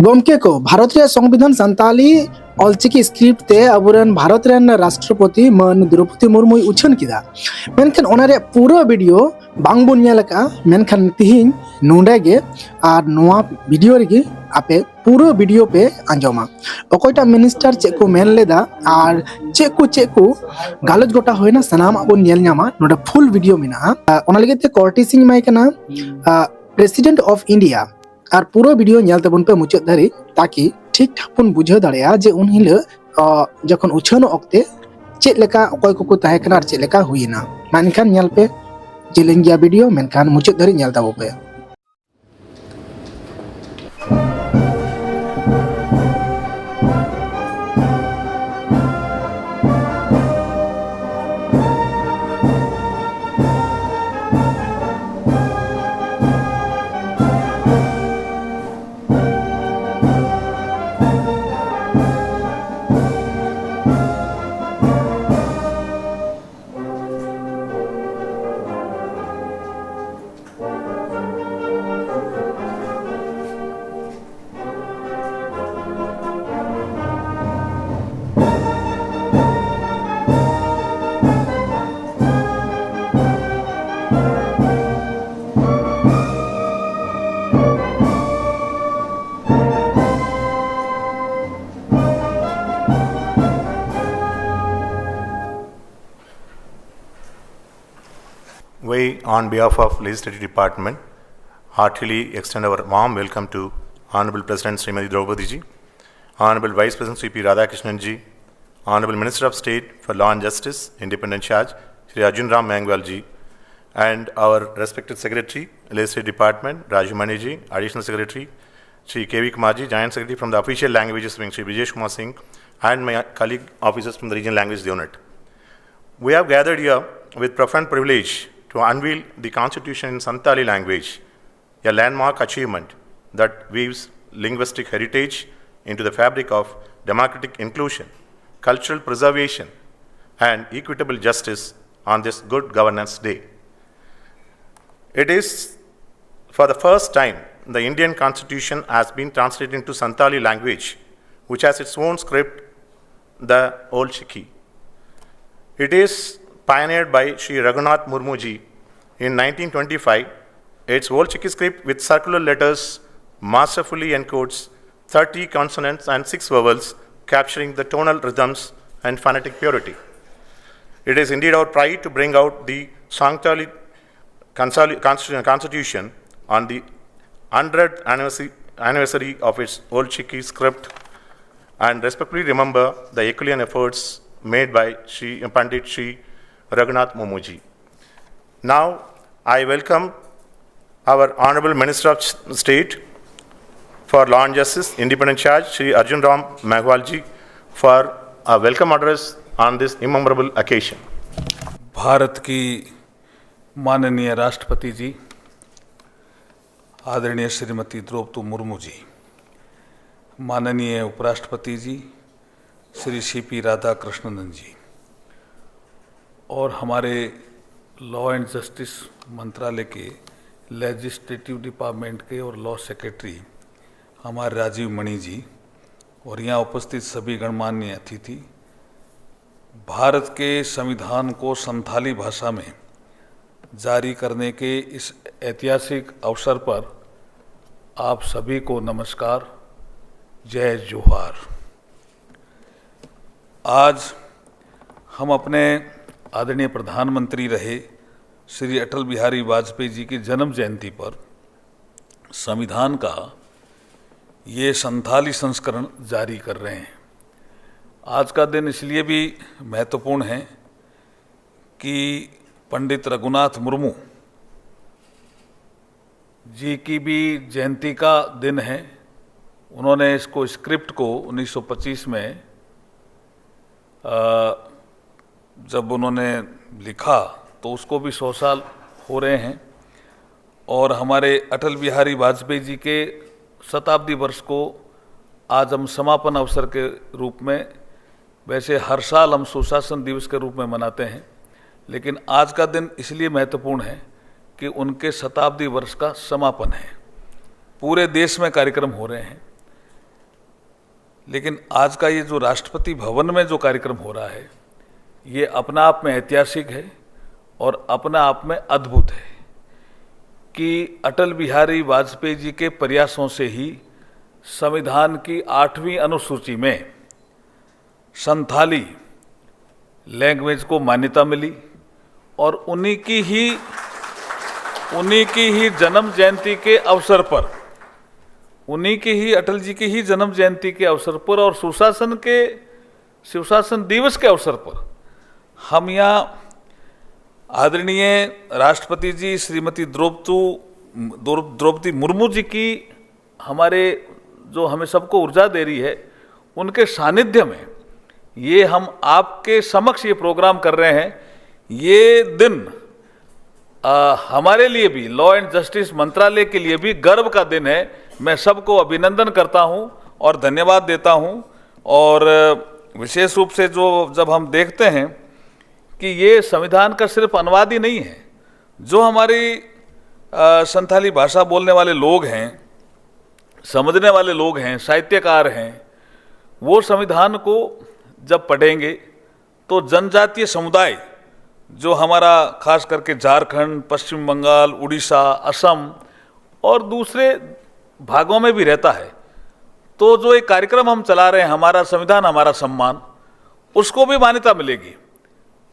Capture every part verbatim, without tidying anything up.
ᱜᱚᱢᱠᱮ ᱠᱚ, ᱵᱷᱟᱨᱚᱛ ᱨᱮᱭᱟᱜ ᱥᱚᱝᱵᱤᱫᱷᱟᱱ ᱥᱟᱱᱛᱟᱞᱤ ᱚᱞᱪᱤᱠᱤ ᱥᱠᱨᱤᱯᱴ ᱛᱮ ᱟᱵᱚᱨᱮᱱ ᱵᱷᱟᱨᱚᱛ ᱨᱮᱱ ᱨᱟᱥᱴᱨᱚᱯᱚᱛᱤ ᱢᱟᱹᱱ ᱫᱨᱚᱣᱯᱚᱫᱤ ᱢᱩᱨᱢᱩᱭ ᱩᱪᱷᱟᱹᱱ ᱠᱮᱫᱟ, ᱢᱮᱱᱠᱷᱟᱱ ᱚᱱᱟ ᱨᱮᱭᱟᱜ ᱯᱩᱨᱟᱹ ᱵᱷᱤᱰᱤᱭᱳ ᱵᱟᱝᱵᱚᱱ ᱧᱮᱞ ᱟᱠᱟᱫᱼᱟ᱾ ᱢᱮᱱᱠᱷᱟᱱ ᱛᱤᱦᱤᱧ ᱱᱚᱰᱮ ᱜᱮ ᱟᱨ ᱱᱚᱣᱟ ᱵᱷᱤᱰᱤᱭᱳ ᱨᱮᱜᱮ ᱟᱯᱮ ᱯᱩᱨᱟᱹ ᱵᱷᱤᱰᱤᱭᱳ ᱯᱮ ᱟᱸᱡᱚᱢᱟ᱾ ᱚᱠᱚᱭᱴᱟᱜ ᱢᱤᱱᱤᱥᱴᱟᱨ ᱪᱮᱫ ᱠᱚ ᱢᱮᱱ ᱞᱮᱫᱟ ᱟᱨ ᱪᱮᱫ ᱠᱚ ᱪᱮᱫ ᱠᱚ ᱜᱟᱞᱚᱪ ᱜᱚᱴᱟ ᱦᱩᱭᱱᱟ, ᱥᱟᱱᱟᱢᱟᱜ ᱵᱚᱱ ᱧᱮᱞ ᱧᱟᱢᱟ᱾ ᱱᱚᱰᱮ ᱯᱷᱩᱞ ᱵᱷᱤᱰᱤᱭᱳ ᱢᱮᱱᱟᱜᱼᱟ᱾ ᱚᱱᱟ ᱞᱟᱹᱜᱤᱫ ᱛᱮ ᱠᱚᱨᱴᱤᱥᱤᱧ ᱮᱢᱟᱭ ᱠᱟᱱᱟ ᱯᱨᱮᱥᱤᱰᱮᱱᱴ ᱚᱯᱷ ᱤᱱᱰᱤᱭᱟ᱾ ᱟᱨ ᱯᱩᱨᱟᱹ ᱵᱷᱤᱰᱤᱭᱳ ᱧᱮᱞ ᱛᱟᱵᱚᱱ ᱯᱮ ᱢᱩᱪᱟᱹᱫ ᱫᱷᱟᱹᱨᱤᱡ, ᱛᱟᱠᱤ ᱴᱷᱤᱠ ᱴᱷᱟᱠ ᱵᱚᱱ ᱵᱩᱡᱷᱟᱹᱣ ᱫᱟᱲᱮᱭᱟᱜᱼᱟ ᱡᱮ ᱩᱱ ᱦᱤᱞᱳᱜ, ᱟ, ᱡᱚᱠᱷᱚᱱ ᱩᱪᱷᱟᱹᱱᱚᱜ ᱚᱠᱛᱮ ᱪᱮᱫ ᱞᱮᱠᱟ, ᱚᱠᱚᱭ ᱠᱚᱠᱚ ᱛᱟᱦᱮᱸ ᱠᱟᱱᱟ ᱟᱨ ᱪᱮᱫ ᱞᱮᱠᱟ ᱦᱩᱭᱮᱱᱟ᱾ ᱢᱟ ᱮᱱᱠᱷᱟᱱ ᱧᱮᱞ ᱯᱮ, ᱡᱮᱞᱮᱧ ᱜᱮᱭᱟ ᱵᱷᱤᱰᱤᱭᱳ, ᱢᱮᱱᱠᱷᱟᱱ ᱢᱩᱪᱟᱹᱫ ᱫᱷᱟᱹᱨᱤᱡ ᱧᱮᱞ ᱛᱟᱵᱚ ᱯᱮ᱾ We, on behalf of Legislative Department, heartily extend our warm welcome to Honorable President Srimati Draupadi ji, Honorable Vice President C P Radhakrishnan ji, Honorable Minister of State for Law and Justice, Independent Charge, Shri Arjun Ram Mangwal ji, and our respected Secretary, Legislative Department, Raju Mani ji, Additional Secretary, Shri K V Kumar ji, Joint Secretary from the Official Languages Wing, Shri Brijesh Kumar Singh, and my colleague officers from the Regional Language Unit. We have gathered here with profound privilege to unveil the Constitution in Santali language, a landmark achievement that weaves linguistic heritage into the fabric of democratic inclusion, cultural preservation, and equitable justice on this Good Governance Day. It is for the first time the Indian Constitution has been translated into Santali language, which has its own script, the Ol Chiki. It is pioneered by Sri Raghunath Murmuji in nineteen twenty-five. Its Ol Chiki script with circular letters masterfully encodes thirty consonants and six vowels, capturing the tonal rhythms and phonetic purity. It is indeed our pride to bring out the Santali Consoli- Constitu- Constitution on the hundredth anniversary, anniversary of its Ol Chiki script and respectfully remember the Herculean efforts made by Sri Pandit Sri Raghunath Murmuji. Now, I welcome our Honorable Minister of State for Law and Justice, Independent Charge, Sri Arjun Ram Meghwal ji, for a welcome address on this immemorable occasion. Bharat की माननीय राष्ट्रपति जी, आदरणीय श्रीमती द्रौपदी मुर्मू जी, माननीय उपराष्ट्रपति जी, Shri CP Radhakrishnan जी, और हमारे law and justice मंत्रालय के लेजिस्लेटिव डिपार्टमेंट के और लॉ सेक्रेटरी हमारे राजीव मणि जी, और यहाँ उपस्थित सभी गणमान्य अतिथि, भारत के संविधान को संथाली भाषा में जारी करने के इस ऐतिहासिक अवसर पर आप सभी को नमस्कार, जय जोहार। आज हम अपने आदरणीय प्रधानमंत्री रहे श्री अटल बिहारी वाजपेयी जी की जन्म जयंती पर संविधान का ये संथाली संस्करण जारी कर रहे हैं। आज का दिन इसलिए भी महत्वपूर्ण है कि पंडित रघुनाथ मुर्मू जी की भी जयंती का दिन है। उन्होंने इसको, स्क्रिप्ट को उन्नीस सौ पच्चीस में, अ, जब उन्होंने लिखा तो उसको भी सौ साल हो रहे हैं, और हमारे अटल बिहारी वाजपेयी जी के शताब्दी वर्ष को आज हम समापन अवसर के रूप में, वैसे हर साल हम सुशासन दिवस के रूप में मनाते हैं, लेकिन आज का दिन इसलिए महत्वपूर्ण है कि उनके शताब्दी वर्ष का समापन है। पूरे देश में कार्यक्रम हो रहे हैं, लेकिन आज का ये जो राष्ट्रपति भवन में जो कार्यक्रम हो रहा है, ये अपना आप में ऐतिहासिक है और अपना आप में अद्भुत है कि अटल बिहारी वाजपेयी जी के प्रयासों से ही संविधान की आठवीं अनुसूची में संथाली लैंग्वेज को मान्यता मिली और उन्हीं की ही उन्हीं की ही जन्म जयंती के अवसर पर उन्हीं की ही अटल जी की ही जन्म जयंती के अवसर पर और सुशासन के सुशासन दिवस के अवसर पर हम यहाँ आदरणीय राष्ट्रपति जी श्रीमती द्रौपदू द्रौ- द्रौपदी मुर्मू जी की हमारे जो हमें सबको ऊर्जा दे रही है, उनके सानिध्य में ये हम आपके समक्ष ये प्रोग्राम कर रहे हैं। ये दिन आ, हमारे लिए भी, लॉ एंड जस्टिस मंत्रालय के लिए भी गर्व का दिन है। मैं सबको अभिनंदन करता हूं और धन्यवाद देता हूं। और विशेष रूप से जो जब हम देखते हैं कि ये संविधान का सिर्फ अनुवाद ही नहीं है, जो हमारी आ, संथाली भाषा बोलने वाले लोग हैं, समझने वाले लोग हैं, साहित्यकार हैं, वो संविधान को जब पढ़ेंगे तो जनजातीय समुदाय जो हमारा खास करके झारखंड, पश्चिम बंगाल, उड़ीसा, असम और दूसरे भागों में भी रहता है, तो जो एक कार्यक्रम हम चला रहे हैं, हमारा संविधान हमारा सम्मान, उसको भी मान्यता मिलेगी।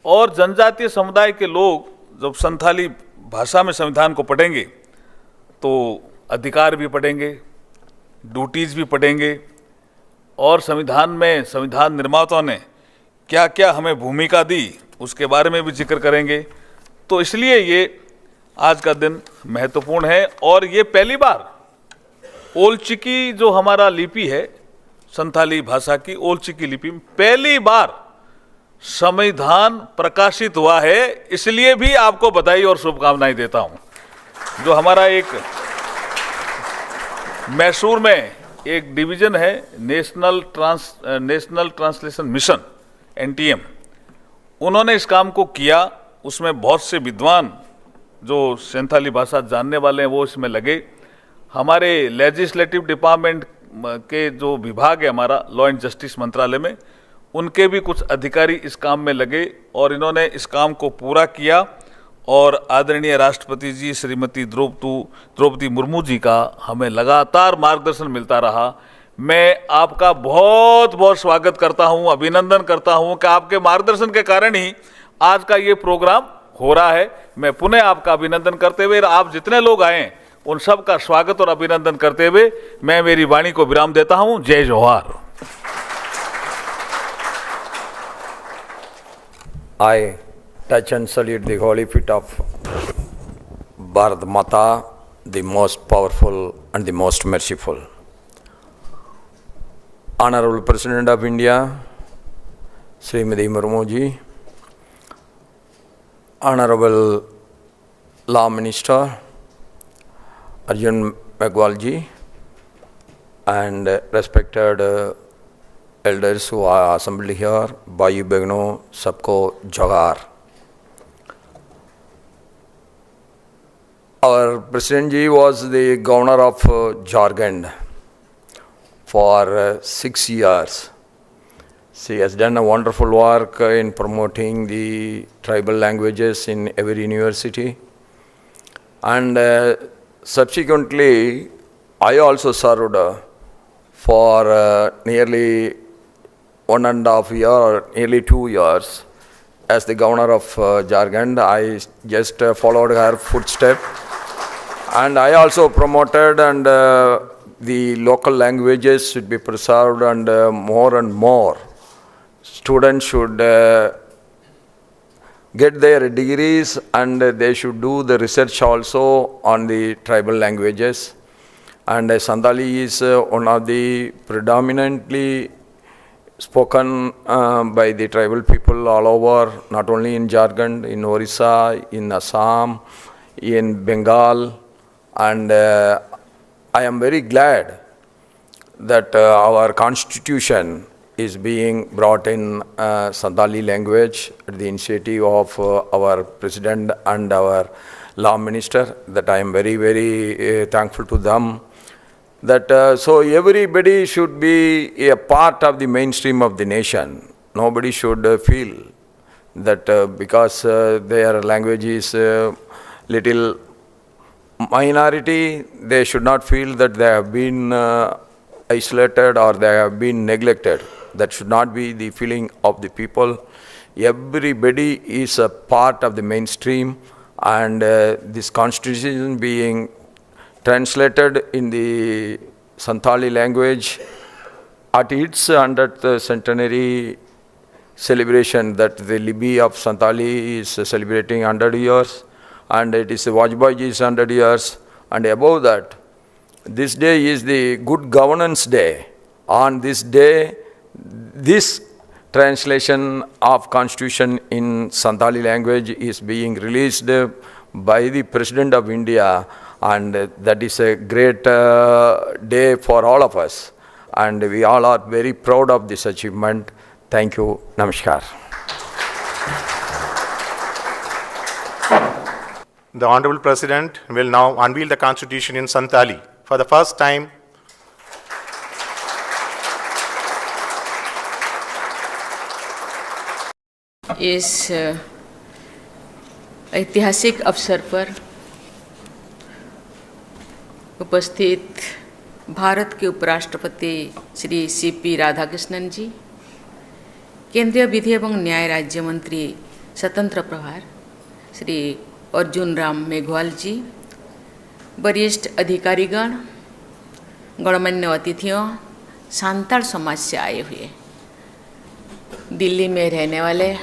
और जनजातीय समुदाय के लोग जब संथाली भाषा में संविधान को पढ़ेंगे तो अधिकार भी पढ़ेंगे, ड्यूटीज भी पढ़ेंगे और संविधान में संविधान निर्माताओं ने क्या क्या हमें भूमिका दी, उसके बारे में भी जिक्र करेंगे। तो इसलिए ये आज का दिन महत्वपूर्ण है और ये पहली बार ओलचिकी जो हमारा लिपि है, संथाली भाषा की ओलचिकी लिपि में पहली बार संविधान प्रकाशित हुआ है, इसलिए भी आपको बधाई और शुभकामनाएं देता हूं। जो हमारा एक मैसूर में एक डिवीजन है, national trans national translation mission, NTM, उन्होंने इस काम को किया। उसमें बहुत से विद्वान जो संथाली भाषा जानने वाले हैं, वो इसमें लगे। हमारे लेजिस्लेटिव डिपार्टमेंट के जो विभाग है हमारा लॉ एंड जस्टिस मंत्रालय में, उनके भी कुछ अधिकारी इस काम में लगे और इन्होंने इस काम को पूरा किया। और आदरणीय राष्ट्रपति जी, श्रीमती द्रौपदू द्रौपदी मुर्मू जी का हमें लगातार मार्गदर्शन मिलता रहा। मैं आपका बहुत बहुत स्वागत करता हूं, अभिनंदन करता हूं कि आपके मार्गदर्शन के कारण ही आज का ये प्रोग्राम हो रहा है। मैं पुनः आपका अभिनंदन करते हुए आप जितने लोग आए, उन सब का स्वागत और अभिनंदन करते हुए मैं मेरी वाणी को विराम देता हूं। जय जोहार। I touch and salute the holy feet of Bharat Mata, the most powerful and the most merciful. Honorable President of India, Srimati Murmu ji, Honorable Law Minister Arjun Meghwal ji, and respected uh, elders who are assembled here, Bhaiyo Behnonno, sabko johaar. Our President ji was the governor of uh, Jharkhand for uh, six years. She has done a wonderful work in promoting the tribal languages in every university. And uh, subsequently, I also served uh, for uh, nearly one and a half year, nearly two years, as the governor of uh, Jharkhand. I just uh, followed her footstep. And I also promoted and uh, the local languages should be preserved and uh, more and more students should uh, get their degrees and they should do the research also on the tribal languages. And uh, Santali is uh, one of the predominantly spoken uh, by the tribal people all over, not only in Jharkhand, in Orissa, in Assam, in Bengal. And uh, I am very glad that uh, our constitution is being brought in uh, Santali language at the initiative of uh, our president and our Law Minister, that I am very, very uh, thankful to them. That uh, so everybody should be a part of the mainstream of the nation. Nobody should uh, feel that uh, because uh, their language is uh, little minority, they should not feel that they have been uh, isolated or they have been neglected. That should not be the feeling of the people. Everybody is a part of the mainstream, and uh, this constitution being translated in the Santali language at its hundredth centenary celebration, that the Libi of Santali is celebrating hundred years, and it is Vajpayee is hundred years, and above that, this day is the Good Governance Day. On this day, this translation of constitution in Santali language is being released by the President of India, and that is a great uh, day for all of us, and we all are very proud of this achievement. Thank you. Namaskar. The Honorable President will now unveil the Constitution in Santali. For the first time, इस ऐतिहासिक अवसर पर उपस्थित भारत के उपराष्ट्रपति Shri CP Radhakrishnan जी, केंद्रीय विधि एवं न्याय राज्य मंत्री स्वतंत्र प्रभार श्री अर्जुन राम मेघवाल जी, वरिष्ठ अधिकारीगण, गणमान्य अतिथियों, सांताल समाज से आए हुए, दिल्ली में रहने वाले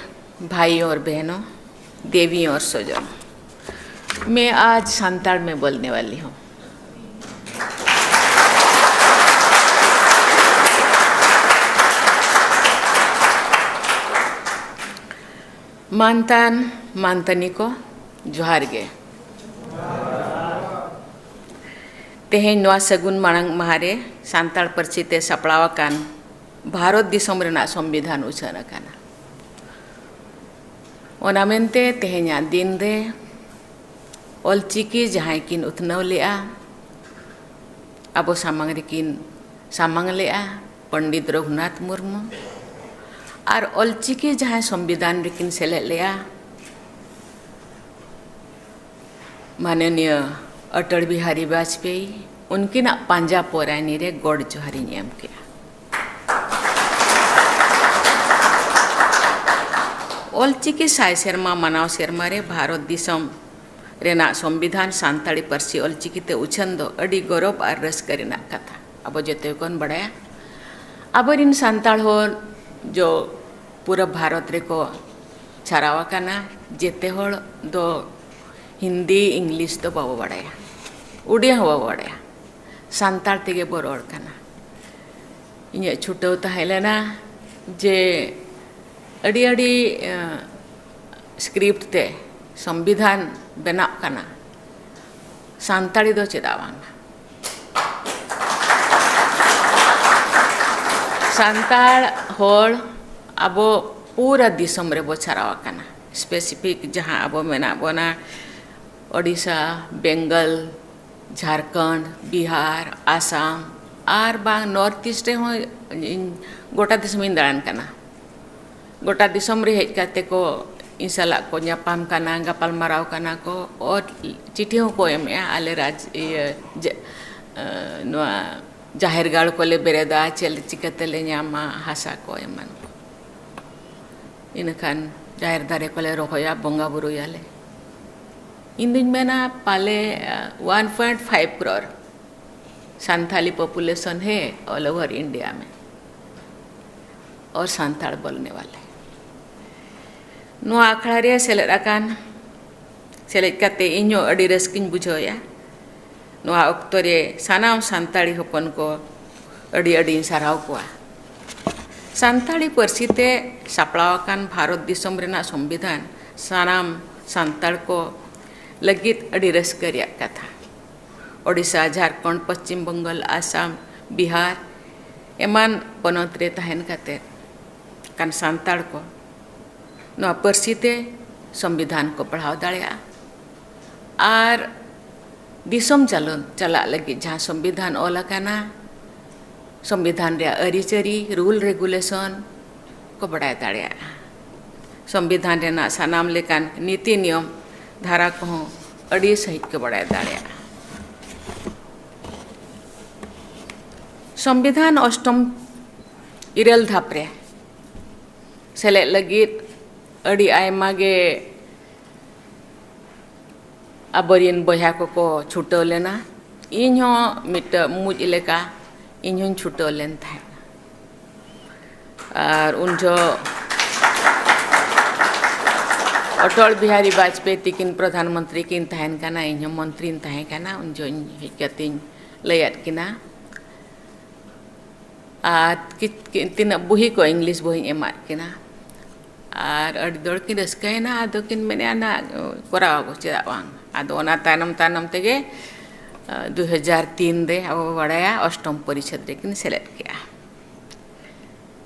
भाइयों और बहनों, देवियों और स्वजनों, मैं आज सांताल में बोलने वाली हूँ। ᱢᱟᱱᱛᱟᱱ ᱢᱟᱱᱛᱟᱱᱤ ᱠᱚ, ᱡᱚᱦᱟᱨ ᱜᱮ᱾ ᱛᱮᱦᱮᱧ ᱱᱚᱣᱟ ᱥᱟᱹᱜᱩᱱ ᱢᱟᱲᱟᱝ ᱢᱟᱦᱟ ᱨᱮ ᱥᱟᱱᱛᱟᱲ ᱯᱟᱹᱨᱥᱤ ᱛᱮ ᱥᱟᱯᱲᱟᱣ ᱟᱠᱟᱱ ᱵᱷᱟᱨᱚᱛ ᱫᱤᱥᱚᱢ ᱨᱮᱱᱟᱜ ᱥᱚᱝᱵᱤᱫᱷᱟᱱ ᱩᱪᱷᱟᱹᱱ ᱟᱠᱟᱱᱟ᱾ ᱚᱱᱟ ᱢᱮᱱᱛᱮ ᱛᱮᱦᱮᱧᱟᱜ ᱫᱤᱱ ᱨᱮ ᱚᱞᱪᱤᱠᱤ ᱡᱟᱦᱟᱸᱭ ᱠᱤᱱ ᱩᱛᱱᱟᱹᱣ ᱞᱮᱫᱼᱟ, ᱟᱵᱚ ᱥᱟᱢᱟᱝ ᱨᱮᱠᱤᱱ ᱥᱟᱢᱟᱝ ᱞᱮᱫᱼᱟ, ᱯᱚᱱᱰᱤᱛ ᱨᱚᱜᱷᱩᱱᱟᱛᱷ ᱢᱩᱨᱢᱩ᱾ ᱟᱨ ᱚᱞᱪᱤᱠᱤ ᱡᱟᱦᱟᱸᱭ ᱥᱚᱝᱵᱤᱫᱷᱟᱱ ᱨᱮᱠᱤᱱ ᱥᱮᱞᱮᱫ ᱞᱮᱫᱼᱟ, ᱢᱟᱱᱚᱱᱤᱭᱟᱹ ᱚᱴᱚᱞ ᱵᱤᱦᱟᱨᱤ ᱵᱟᱡᱽᱯᱮᱭᱤ, ᱩᱱᱠᱤᱱᱟᱜ ᱯᱟᱸᱡᱟ ᱯᱚᱨᱟᱭᱱᱤ ᱨᱮ ᱜᱚᱰ ᱡᱚᱦᱟᱨᱤᱧ ᱮᱢ ᱠᱮᱫᱼᱟ᱾ ᱚᱞᱪᱤᱠᱤ ᱥᱟᱭ ᱥᱮᱨᱢᱟ ᱢᱟᱱᱟᱣ ᱥᱮᱨᱢᱟ ᱨᱮ ᱵᱷᱟᱨᱚᱛ ᱫᱤᱥᱚᱢ ᱨᱮᱱᱟᱜ ᱥᱚᱝᱵᱤᱫᱷᱟᱱ ᱥᱟᱱᱛᱟᱲᱤ ᱯᱟᱹᱨᱥᱤ ᱚᱞᱪᱤᱠᱤ ᱛᱮ ᱩᱪᱷᱟᱹᱱ ᱫᱚ ᱟᱹᱰᱤ ᱜᱚᱨᱚᱵᱽ ᱟᱨ ᱨᱟᱹᱥᱠᱟᱹ ᱨᱮᱱᱟᱜ ᱠᱟᱛᱷᱟ᱾ ᱟᱵᱚ ᱡᱚᱛᱚ ᱜᱮᱵᱚᱱ ᱵᱟᱲᱟᱭᱟ, ᱟᱵᱚᱨᱤᱱ ᱥᱟᱱᱛᱟᱲ ᱦᱚᱲ ᱡᱚ ᱯᱩᱨᱟᱹ ᱵᱷᱟᱨᱚᱛ ᱨᱮᱠᱚ ᱪᱷᱟᱨᱟᱣ ᱟᱠᱟᱱᱟ᱾ ᱡᱮᱛᱮ ᱦᱚᱲ ᱫᱚ ᱦᱤᱱᱫᱤ, ᱤᱝᱞᱤᱥ ᱫᱚ ᱵᱟᱵᱚ ᱵᱟᱲᱟᱭᱟ, ᱩᱰᱤᱭᱟ ᱦᱚᱸ ᱵᱟᱵᱚ ᱵᱟᱲᱟᱭᱟ, ᱥᱟᱱᱛᱟᱲ ᱛᱮᱜᱮ ᱵᱚ ᱨᱚᱲ ᱠᱟᱱᱟ᱾ ᱤᱧᱟᱹᱜ ᱪᱷᱩᱴᱟᱹᱣ ᱛᱟᱦᱮᱸ ᱞᱮᱱᱟ ᱡᱮ ᱟᱹᱰᱤ ᱟᱹᱰᱤ, ᱮᱸ, script ᱛᱮ ᱥᱚᱝᱵᱤᱫᱷᱟᱱ ᱵᱮᱱᱟᱜ ᱠᱟᱱᱟ, ᱥᱟᱱᱛᱟᱲᱤ ᱫᱚ ᱪᱮᱫᱟᱜ ᱵᱟᱝ? ᱥᱟᱱᱛᱟᱲ ᱦᱚᱲ ᱟᱵᱚ ᱯᱩᱨᱟᱹ ᱫᱤᱥᱚᱢ ᱨᱮᱵᱚ ᱪᱷᱟᱨᱟᱣ ᱟᱠᱟᱱᱟ᱾ Specific ᱡᱟᱦᱟᱸ ᱟᱵᱚ ᱢᱮᱱᱟᱜ ᱵᱚᱱᱟ, ᱳᱰᱤᱥᱟ, ᱵᱮᱝᱜᱚᱞ, ᱡᱷᱟᱲᱠᱷᱚᱸᱰ, ᱵᱤᱦᱟᱨ, ᱟᱥᱟᱢ ᱟᱨ ᱵᱟᱝ North East ᱨᱮᱦᱚᱸ ᱤᱧ ᱜᱚᱴᱟ ᱫᱤᱥᱚᱢᱤᱧ ᱫᱟᱬᱟᱱ ᱠᱟᱱᱟ᱾ ᱜᱚᱴᱟ ᱫᱤᱥᱚᱢ ᱨᱮ ᱦᱮᱡ ᱠᱟᱛᱮ ᱠᱚ ᱤᱧ ᱥᱟᱞᱟᱜ ᱠᱚ ᱧᱟᱯᱟᱢ ᱠᱟᱱᱟ, ᱜᱟᱯᱟᱞ ᱢᱟᱨᱟᱣ ᱠᱟᱱᱟ ᱠᱚ, ᱚᱛ ᱪᱤᱴᱷᱤ ᱦᱚᱸᱠᱚ ᱮᱢᱮᱜᱼᱟ, ᱟᱞᱮ ᱨᱟᱡᱽ, ᱤᱭᱟᱹ, ᱡᱮ, ᱮ, ᱱᱚᱣᱟ ᱡᱟᱦᱮᱨ ᱜᱟᱲ ᱠᱚᱞᱮ ᱵᱮᱨᱮᱫᱟ, ᱪᱮᱫ ᱪᱤᱠᱟᱹ ᱛᱮᱞᱮ ᱧᱟᱢᱟ ᱦᱟᱥᱟ ᱠᱚ ᱮᱢᱟᱱ ᱠᱚ᱾ ᱤᱱᱟᱹᱠᱷᱟᱱ ᱡᱟᱦᱮᱨ ᱫᱟᱨᱮ ᱠᱚᱞᱮ ᱨᱚᱦᱚᱭᱟ, ᱵᱚᱸᱜᱟ ᱵᱩᱨᱩᱭᱟᱞᱮ᱾ ᱤᱧ ᱫᱩᱧ ᱢᱮᱱᱟ ᱯᱟᱞᱮ, ᱮ, one point five crore Santali population ᱦᱮ all over India ᱢᱮ, ᱚᱨ ᱥᱟᱱᱛᱟᱲ ᱵᱚᱞᱱᱮ ᱣᱟᱞᱮ᱾ ᱱᱚᱣᱟ ᱟᱠᱷᱲᱟ ᱨᱮ ᱥᱮᱞᱮᱫ ᱟᱠᱟᱱ, ᱥᱮᱞᱮᱫ ᱠᱟᱛᱮ ᱤᱧ ᱦᱚᱸ ᱟᱹᱰᱤ ᱨᱟᱹᱥᱠᱟᱹᱧ ᱵᱩᱡᱷᱟᱹᱣᱮᱫᱼᱟ᱾ ᱱᱚᱣᱟ ᱚᱠᱛᱚ ᱨᱮ ᱥᱟᱱᱟᱢ ᱥᱟᱱᱛᱟᱲᱤ ᱦᱚᱯᱚᱱ ᱠᱚ ᱟᱹᱰᱤ ᱟᱹᱰᱤᱧ ᱥᱟᱨᱦᱟᱣ ᱠᱚᱣᱟ᱾ ᱥᱟᱱᱛᱟᱲᱤ ᱯᱟᱹᱨᱥᱤ ᱛᱮ ᱥᱟᱯᱲᱟᱣ ᱟᱠᱟᱱ ᱵᱷᱟᱨᱚᱛ ᱫᱤᱥᱚᱢ ᱨᱮᱱᱟᱜ ᱥᱚᱝᱵᱤᱫᱷᱟᱱ ᱥᱟᱱᱟᱢ ᱥᱟᱱᱛᱟᱲ ᱠᱚ ᱞᱟᱹᱜᱤᱫ ᱟᱹᱰᱤ ᱨᱟᱹᱥᱠᱟᱹ ᱨᱮᱭᱟᱜ ᱠᱟᱛᱷᱟ᱾ ᱳᱰᱤᱥᱟ, ᱡᱷᱟᱲᱠᱷᱚᱸᱰ, ᱯᱚᱥᱪᱤᱢ ᱵᱚᱝᱜᱚᱞ, ᱟᱥᱟᱢ, ᱵᱤᱦᱟᱨ ᱮᱢᱟᱱ ᱯᱚᱱᱚᱛ ᱨᱮ ᱛᱟᱦᱮᱱ ᱠᱟᱛᱮ ᱠᱟᱱ ᱥᱟᱱᱛᱟᱲ ᱠᱚ ᱱᱚᱣᱟ ᱯᱟᱹᱨᱥᱤ ᱛᱮ ᱥᱚᱝᱵᱤᱫᱷᱟᱱ ᱠᱚ ᱯᱟᱲᱦᱟᱣ ᱫᱟᱲᱮᱭᱟᱜᱼᱟ᱾ ᱟᱨ ᱫᱤᱥᱚᱢ ᱪᱟᱞᱚᱱ ᱪᱟᱞᱟᱜ ᱞᱟᱹᱜᱤᱫ ᱡᱟᱦᱟᱸ ᱥᱚᱝᱵᱤᱫᱷᱟᱱ ᱚᱞ ᱟᱠᱟᱱᱟ, ᱥᱚᱝᱵᱤᱫᱷᱟᱱ ᱨᱮᱭᱟᱜ ᱟᱹᱨᱤᱪᱟᱹᱞᱤ, ᱨᱩᱞ ᱨᱮᱜᱩᱞᱮᱥᱚᱱ ᱠᱚ ᱵᱟᱲᱟᱭ ᱫᱟᱲᱮᱭᱟᱜᱼᱟ᱾ ᱥᱚᱝᱵᱤᱫᱷᱟᱱ ᱨᱮᱱᱟᱜ ᱥᱟᱱᱟᱢ ᱞᱮᱠᱟᱱ ᱱᱤᱛᱤ ᱱᱤᱭᱚᱢ ᱫᱷᱟᱨᱟ ᱠᱚᱦᱚᱸ ᱟᱹᱰᱤ ᱥᱟᱹᱦᱤᱡ ᱠᱚ ᱵᱟᱲᱟᱭ ᱫᱟᱲᱮᱭᱟᱜᱼᱟ᱾ ᱥᱚᱝᱵᱤᱫᱷᱟᱱ ᱚᱥᱴᱚᱢ ᱤᱨᱟᱹᱞ ᱫᱷᱟᱯ ᱨᱮ ᱥᱮᱞᱮᱫ ᱞᱟᱹᱜᱤᱫ ᱟᱹᱰᱤ ᱟᱭᱢᱟ ᱜᱮ ᱟᱵᱚᱨᱮᱱ ᱵᱚᱭᱦᱟ ᱠᱚᱠᱚ ᱪᱷᱩᱴᱟᱹᱣ ᱞᱮᱱᱟ᱾ ᱤᱧ ᱦᱚᱸ ᱢᱤᱫᱴᱟᱹᱝ ᱢᱩᱡ ᱞᱮᱠᱟ ᱤᱧ ᱦᱚᱸᱧ ᱪᱷᱩᱴᱟᱹᱣ ᱞᱮᱱ ᱛᱟᱦᱮᱸᱫ᱾ ᱟᱨ ᱩᱱ ᱡᱚᱦᱚᱜ ᱚᱴᱚᱞ ᱵᱤᱦᱟᱨᱤ ᱵᱟᱡᱽᱯᱮᱭᱤ ᱛᱤᱠᱤᱱ ᱯᱨᱚᱫᱷᱟᱱ ᱢᱚᱱᱛᱨᱤ ᱠᱤᱱ ᱛᱟᱦᱮᱱ ᱠᱟᱱᱟ, ᱤᱧ ᱦᱚᱸ ᱢᱚᱱᱛᱨᱤᱧ ᱛᱟᱦᱮᱸ ᱠᱟᱱᱟ᱾ ᱩᱱ ᱡᱚᱦᱚᱜ ᱤᱧ ᱦᱮᱡ ᱠᱟᱛᱮᱧ ᱞᱟᱹᱭᱟᱫ ᱠᱤᱱᱟ᱾ ᱟᱨ ᱠᱤ-, ᱠᱤ-, ᱛᱤᱱᱟᱹᱜ ᱵᱩᱦᱤ ᱠᱚ, ᱤᱝᱞᱤᱥ ᱵᱩᱦᱤᱧ ᱮᱢᱟᱫ ᱠᱤᱱᱟ᱾ ᱟᱨ ᱟᱹᱰᱤ ᱡᱳᱨ ᱠᱤᱱ ᱨᱟᱹᱥᱠᱟᱹᱭᱮᱱᱟ, ᱟᱫᱚ ᱠᱤᱱ ᱢᱮᱱᱮᱫᱼᱟ, "ᱱᱟ, ᱠᱚᱨᱟᱣ ᱟᱵᱚ, ᱪᱮᱫᱟᱜ ᱵᱟᱝ?" ᱟᱫᱚ ᱚᱱᱟ ᱛᱟᱭᱱᱚᱢ ᱛᱟᱭᱱᱚᱢ ᱛᱮᱜᱮ, ᱟ, ᱫᱩ ᱦᱟᱡᱟᱨ ᱛᱤᱱ ᱨᱮ ᱟᱵᱚ ᱵᱟᱲᱟᱭᱟ ᱚᱥᱴᱚᱢ ᱯᱚᱨᱤᱪᱷᱮᱫ ᱨᱮᱠᱤᱱ ᱥᱮᱞᱮᱫ ᱠᱮᱜᱼᱟ᱾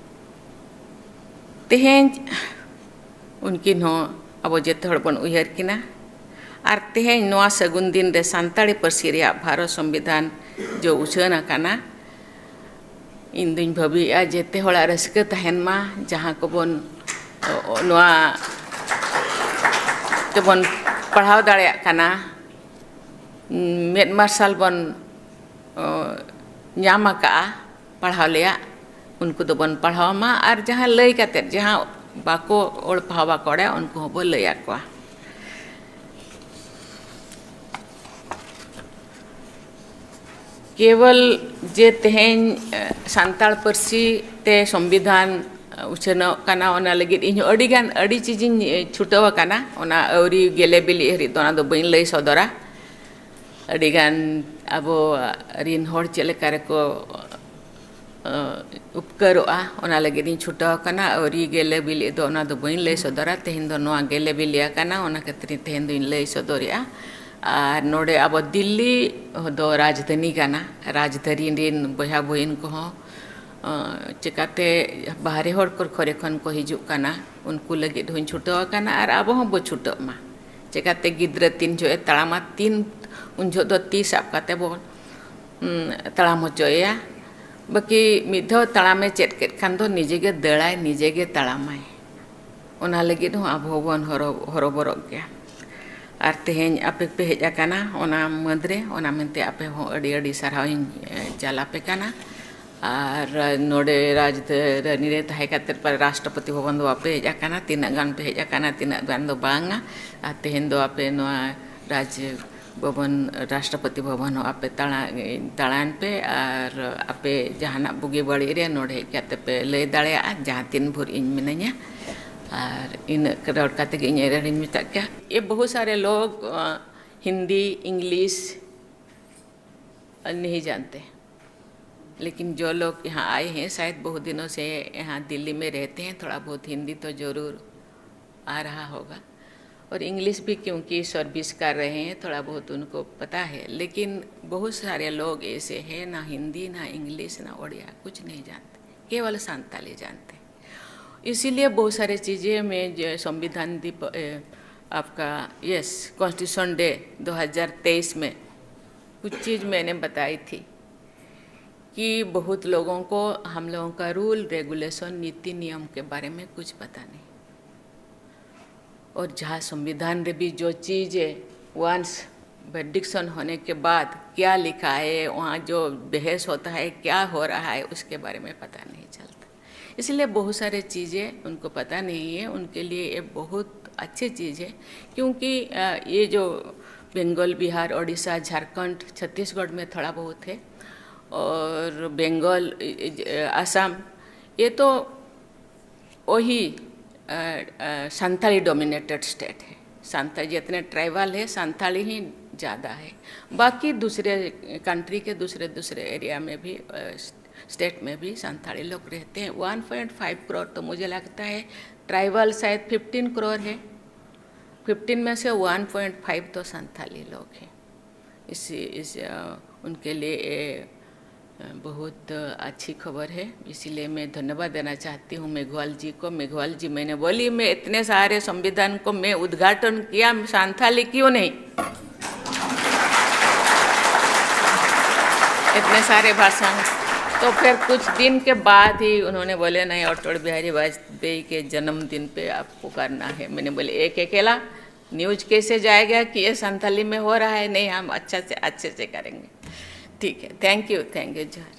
ᱛᱮᱦᱮᱧ ᱩᱱᱠᱤᱱ ᱦᱚᱸ ᱟᱵᱚ ᱡᱮᱛᱮ ᱦᱚᱲ ᱵᱚᱱ ᱩᱭᱦᱟᱹᱨ ᱠᱤᱱᱟ᱾ ᱟᱨ ᱛᱮᱦᱮᱧ ᱱᱚᱣᱟ ᱥᱟᱹᱜᱩᱱ ᱫᱤᱱ ᱨᱮ ᱥᱟᱱᱛᱟᱲᱤ ᱯᱟᱹᱨᱥᱤ ᱨᱮᱭᱟᱜ ᱵᱷᱟᱨᱚᱛ ᱥᱚᱝᱵᱤᱫᱷᱟᱱ ᱡᱚ ᱩᱪᱷᱟᱹᱱ ᱟᱠᱟᱱᱟ, ᱤᱧ ᱫᱩᱧ ᱵᱷᱟᱹᱵᱤᱭᱮᱫᱼᱟ ᱡᱮᱛᱮ ᱦᱚᱲᱟᱜ ᱨᱟᱹᱥᱠᱟᱹ ᱛᱟᱦᱮᱱ ᱢᱟ, ᱡᱟᱦᱟᱸ ᱠᱚᱵᱚᱱ, ᱚ, ᱚ, ᱱᱚᱣᱟ ᱛᱮᱵᱚᱱ ᱯᱟᱲᱦᱟᱣ ᱫᱟᱲᱮᱭᱟᱜ ᱠᱟᱱᱟ, ᱢᱮᱫ ᱢᱟᱨᱥᱟᱞ ᱵᱚᱱ, ᱚ, ᱧᱟᱢ ᱟᱠᱟᱫᱼᱟ ᱯᱟᱲᱦᱟᱣ ᱞᱮᱭᱟᱜ, ᱩᱱᱠᱩ ᱫᱚᱵᱚᱱ ᱯᱟᱲᱦᱟᱣ ᱢᱟ᱾ ᱟᱨ ᱡᱟᱦᱟᱸ ᱞᱟᱹᱭ ᱠᱟᱛᱮᱫ, ᱡᱟᱦᱟᱸ ᱵᱟᱠᱚ ᱚᱞ ᱯᱟᱲᱦᱟᱣ ᱵᱟᱠᱚ ᱵᱟᱲᱟᱭᱟ, ᱩᱱᱠᱩ ᱦᱚᱸᱵᱚ ᱞᱟᱹᱭ ᱟᱠᱚᱣᱟ᱾ ᱠᱮᱵᱚᱞ ᱡᱮ ᱛᱮᱦᱮᱧ, ᱮ, ᱥᱟᱱᱛᱟᱲ ᱯᱟᱹᱨᱥᱤ ᱛᱮ ᱥᱚᱝᱵᱤᱫᱷᱟᱱ, ᱮ, ᱩᱪᱷᱟᱹᱱᱚᱜ ᱠᱟᱱᱟ, ᱚᱱᱟ ᱞᱟᱹᱜᱤᱫ ᱤᱧ ᱦᱚᱸ ᱟᱹᱰᱤ ᱜᱟᱱ, ᱟᱹᱰᱤ ᱪᱤᱡᱤᱧ, ᱮ, ᱪᱷᱩᱴᱟᱹᱣ ᱟᱠᱟᱱᱟ᱾ ᱚᱱᱟ ᱟᱹᱣᱨᱤ ᱜᱮᱞᱮ ᱵᱤᱞᱤᱜ ᱦᱟᱹᱨᱤᱡ ᱫᱚ ᱚᱱᱟ ᱫᱚ ᱵᱟᱹᱧ ᱞᱟᱹᱭ ᱥᱚᱫᱚᱨᱟ᱾ ᱟᱹᱰᱤ ᱜᱟᱱ ᱟᱵᱚ ᱨᱤᱱ ᱦᱚᱲ ᱪᱮᱫ ᱞᱮᱠᱟ ᱨᱮᱠᱚ, ᱮ, ᱩᱯᱠᱟᱹᱨᱚᱜᱼᱟ, ᱚᱱᱟ ᱞᱟᱹᱜᱤᱫ ᱤᱧ ᱪᱷᱩᱴᱟᱹᱣ ᱟᱠᱟᱱᱟ᱾ ᱟᱹᱣᱨᱤ ᱜᱮᱞᱮ ᱵᱤᱞᱤᱜ ᱫᱚ ᱚᱱᱟ ᱫᱚ ᱵᱟᱹᱧ ᱞᱟᱹᱭ ᱥᱚᱫᱚᱨᱟ᱾ ᱛᱮᱦᱮᱧ ᱫᱚ ᱱᱚᱣᱟ ᱜᱮᱞᱮ ᱵᱤᱞᱤ ᱟᱠᱟᱱᱟ, ᱚᱱᱟ ᱠᱷᱟᱹᱛᱤᱨ ᱛᱮᱦᱮᱧ ᱫᱚᱧ ᱞᱟᱹᱭ ᱥᱚᱫᱚᱨᱮᱜᱼᱟ᱾ ᱟᱨ ᱱᱚᱰᱮ ᱟᱵᱚ ᱫᱤᱞᱞᱤ ᱫᱚ ᱨᱟᱡᱽᱫᱷᱟᱱᱤ ᱠᱟᱱᱟ, ᱨᱟᱡᱽᱫᱷᱟᱱᱤ ᱨᱤᱱ ᱵᱚᱭᱦᱟ ᱵᱩᱦᱤᱱ ᱠᱚᱦᱚᱸ, ᱚ, ᱪᱮᱠᱟᱛᱮ ᱵᱟᱦᱨᱮ ᱦᱚᱲ ᱠᱚ ᱠᱚᱨᱮ ᱠᱷᱚᱱ ᱠᱚ ᱦᱤᱡᱩᱜ ᱠᱟᱱᱟ, ᱩᱱᱠᱩ ᱞᱟᱹᱜᱤᱫ ᱦᱚᱸᱧ ᱪᱷᱩᱴᱟᱹᱣ ᱟᱠᱟᱱᱟ ᱟᱨ ᱟᱵᱚ ᱦᱚᱸᱵᱚ ᱪᱷᱩᱴᱟᱹᱜ ᱢᱟ᱾ ᱪᱮᱠᱟᱛᱮ ᱜᱤᱫᱽᱨᱟᱹ ᱛᱤᱱ ᱡᱚᱦᱚᱜ ᱮ ᱛᱟᱲᱟᱢᱟ, ᱛᱤᱱ ᱩᱱ ᱡᱚᱦᱚᱜ ᱫᱚ ᱛᱤ ᱥᱟᱵ ᱠᱟᱛᱮ ᱵᱚᱱ, ᱩᱸ, ᱛᱟᱲᱟᱢ ᱦᱚᱪᱚᱭᱮᱭᱟ᱾ ᱵᱟᱹᱠᱤ ᱢᱤᱫ ᱫᱷᱟᱣ ᱛᱟᱲᱟᱢᱮ ᱪᱮᱫ ᱠᱮᱫ ᱠᱷᱟᱱ ᱫᱚ ᱱᱤᱡᱮ ᱜᱮ ᱫᱟᱹᱲᱟᱭ, ᱱᱤᱡᱮ ᱜᱮ ᱛᱟᱲᱟᱢᱟᱭ᱾ ᱚᱱᱟ ᱞᱟᱹᱜᱤᱫ ᱦᱚᱸ ᱟᱵᱚ ᱦᱚᱸᱵᱚᱱ ᱦᱚᱨᱚ-, ᱦᱚᱨᱚᱵᱚᱨᱚᱜ ᱜᱮᱭᱟ᱾ ᱟᱨ ᱛᱮᱦᱮᱧ ᱟᱯᱮ ᱯᱮ ᱦᱮᱡ ᱟᱠᱟᱱᱟ ᱚᱱᱟ ᱢᱟᱹᱫᱽ ᱨᱮ, ᱚᱱᱟ ᱢᱮᱱᱛᱮ ᱟᱯᱮ ᱦᱚᱸ ᱟᱹᱰᱤ ᱟᱹᱰᱤ ᱥᱟᱨᱦᱟᱣ ᱤᱧ, ᱮ, ᱪᱟᱞ ᱟᱯᱮ ᱠᱟᱱᱟ᱾ ᱟᱨ ᱱᱚᱰᱮ ᱨᱟᱡᱽᱫᱷᱟᱱᱤ ᱨᱮ ᱛᱟᱦᱮᱸ ᱠᱟᱛᱮ ᱯᱟᱞᱮ ᱨᱟᱥᱴᱨᱚᱯᱚᱛᱤ ᱵᱷᱚᱵᱚᱱ ᱫᱚ ᱵᱟᱯᱮ ᱦᱮᱡ ᱟᱠᱟᱱᱟ, ᱛᱤᱱᱟᱹᱜ ᱜᱟᱱ ᱯᱮ ᱦᱮᱡ ᱟᱠᱟᱱᱟ, ᱛᱤᱱᱟᱹᱜ ᱜᱟᱱ ᱫᱚ ᱵᱟᱝᱟ᱾ ᱟᱨ ᱛᱮᱦᱮᱧ ᱫᱚ ᱟᱯᱮ ᱱᱚᱣᱟ ᱨᱟᱡᱽ ᱵᱷᱚᱵᱚᱱ, ᱨᱟᱥᱴᱨᱚᱯᱚᱛᱤ ᱵᱷᱚᱵᱚᱱ ᱦᱚᱸ ᱟᱯᱮ ᱫᱟᱬᱟ-, ᱫᱟᱬᱟᱱ ᱯᱮ, ᱟᱨ ᱟᱯᱮ ᱡᱟᱦᱟᱱᱟᱜ ᱵᱩᱜᱤ ᱵᱟᱹᱲᱤᱡ ᱨᱮ ᱱᱚᱰᱮ ᱦᱮᱡ ᱠᱟᱛᱮ ᱯᱮ ᱞᱟᱹᱭ ᱫᱟᱲᱮᱭᱟᱜᱼᱟ, ᱡᱟᱦᱟᱸ ᱛᱤᱱ ᱵᱷᱳᱨ ᱤᱧ ᱢᱤᱱᱟᱹᱧᱟ᱾ ᱟᱨ ᱤᱱᱟᱹᱜ ᱨᱚᱲ ᱠᱟᱛᱮ ᱜᱮ ᱤᱧ ᱮᱨᱮᱲᱤᱧ ᱢᱮᱛᱟᱜ ᱠᱮᱭᱟ᱾ ये बहुत सारे लोग, अ, हिंदी, इंग्लिश नहीं जानते, लेकिन जो लोग यहाँ आए हैं, शायद बहुत दिनों से यहाँ दिल्ली में रहते हैं, थोड़ा बहुत हिंदी तो ज़रूर आ रहा होगा। और इंग्लिश भी, क्योंकि सर्विस कर रहे हैं, थोड़ा बहुत उनको पता है। लेकिन बहुत सारे लोग ऐसे हैं, ना हिंदी, ना इंग्लिश, ना उड़िया, कुछ नहीं जानते, केवल संताली जानते हैं। इसीलिए बहुत सारे चीज़ें में जो संविधान दिप-, ए, आपका, यस, कॉन्स्टिट्यूशन डे दो हज़ार तेईस में कुछ चीज़ मैंने बताई थी कि बहुत लोगों को हम लोगों का रूल, रेगुलेशन, नीति नियम के बारे में कुछ पता नहीं। और जहाँ संविधान में भी जो चीज़ें वंस प्रेडिक्शन होने के बाद क्या लिखा है, वहाँ जो बहस होता है, क्या हो रहा है, उसके बारे में पता नहीं चलता। इसलिए बहुत सारे चीज़ें उनको पता नहीं है, उनके लिए ये बहुत अच्छी चीज़ है। क्योंकि, अ, ये जो बंगाल, बिहार, उड़ीसा, झारखंड, छत्तीसगढ़ में थोड़ा बहुत है, और बंगाल, अ, अ, असम, ये तो वही, अ, अ, संथाली डोमिनेटेड स्टेट है। संथा-, जितने ट्राइबल है, संथाली ही ज़्यादा है। बाकी दूसरे कंट्री के दूसरे, दूसरे एरिया में भी, अ, स्टेट में भी संथाली लोग रहते हैं। वन पॉइंट फ़ाइव करोड़ तो मुझे लगता है, ट्राइबल शायद फ़िफ़्टीन करोड़ है, फ़िफ़्टीन में से वन पॉइंट फ़ाइव तो संथाली लोग हैं। इसी, इस, अ, उनके लिए ये बहुत अच्छी खबर है, इसीलिए मैं धन्यवाद देना चाहती हूँ मेघवाल जी को। मेघवाल जी, मैंने बोली, मैं इतने सारे संविधान को मैं उद्घाटन किया, संथाली क्यों नहीं? इतने सारे भाषण। तो फिर कुछ दिन के बाद ही उन्होंने बोले, नहीं, अटल बिहारी वाजपेयी के जन्मदिन पे आपको करना है। मैंने बोले, एक अकेला न्यूज कैसे जाएगा कि ये संथाली में हो रहा है? नहीं, हम अच्छा से, अच्छे से करेंगे। ठीक है, thank you, thank you, जोहार।